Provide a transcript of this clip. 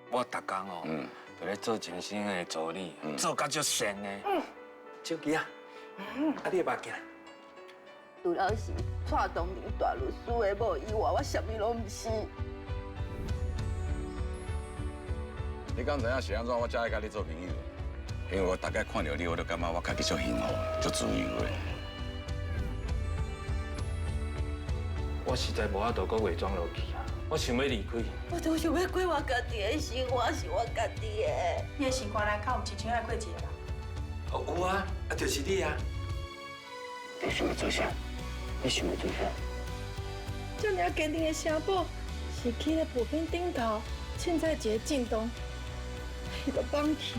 我逐工哦，就咧做人生的助理，做甲足善的。手機啊，啊你的目鏡。除了是蔡東明大律師的某以外，我啥物攏毋是。你敢知影是按怎我才愛佮你做朋友？因為我逐擺看著你，我都感覺我家己足幸福、足自由的。我實在無法度閣偽裝落去啊！我想欲離開。我都想欲過我家己的生活，是我家己的。你的心肝內敢有真正愛過一個人？哦，有啊，啊就是你啊！你想欲做啥？你想欲做啥？這爾堅定的城堡，是起咧浮冰頂頭，凊彩一个震動，伊就放棄。